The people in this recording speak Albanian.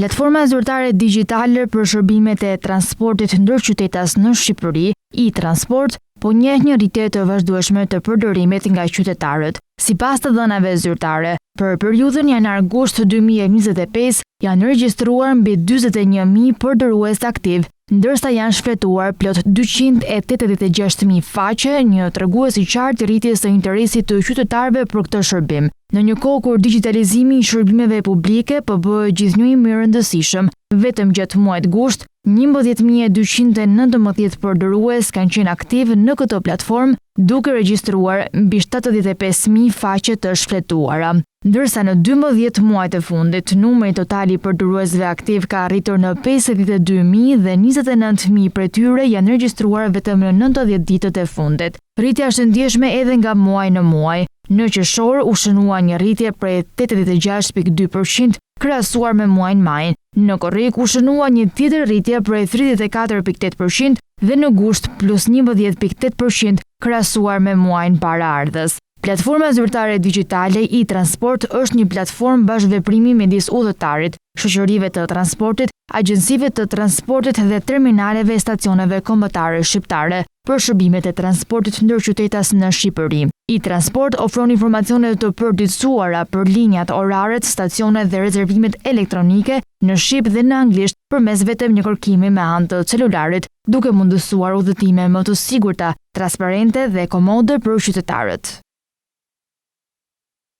Platforma zyrtare digjitale për shërbimet e transportit ndërqytetas në Shqipëri, e-Transport, po njeh një rritje të vazhdueshme të përdorimit nga qytetarët. Sipas të dhënave zyrtare, për periudhën janar-gusht 2025 janë regjistruar mbi 41.000 përdorues aktiv, ndërsa janë shfletuar plot 286.000 faqe, një tregues i qartë i rritjes së interesit të qytetarëve për këtë shërbim. Në një kohë kur digjitalizimi i shërbimeve publike po bëhet gjithnjë më i rëndësishëm, vetëm gjatë muajit gusht, 11.219 përdorues kanë qenë aktiv në këtë platformë, duke regjistruar mbi 75.000 faqe të shfletuara. Ndërsa në 12 muajt e fundit, numri total i përdoruesve aktiv ka arritur në 52.000 dhe 29.000 prej tyre janë regjistruar vetëm në 90 ditët e fundit. Rritja është e ndjeshme edhe nga muaj në muaj. Në qershor u shënua një rritje prej 86.2% krahasuar me muajin maj. Në korrik u shënua një tjetër rritje prej 34.8% dhe në gusht plus 11.8% krahasuar me muajin paraardhës. Platforma zyrtare digjitale e-Transport është një platformë bashkëveprimi midis udhëtarit, shoqërive të transportit, agjencive të transportit dhe terminaleve e stacioneve kombëtare shqiptare për shërbimet e transportit ndërqytetas në Shqipëri. E-Transport ofron informacione të përditësuara për linjat, oraret, stacionet dhe rezervimet elektronike në shqip dhe në anglisht përmes vetëm një kërkimi me anë të celularit, duke mundësuar udhëtime më të sigurta, transparente dhe komode për qytetarët.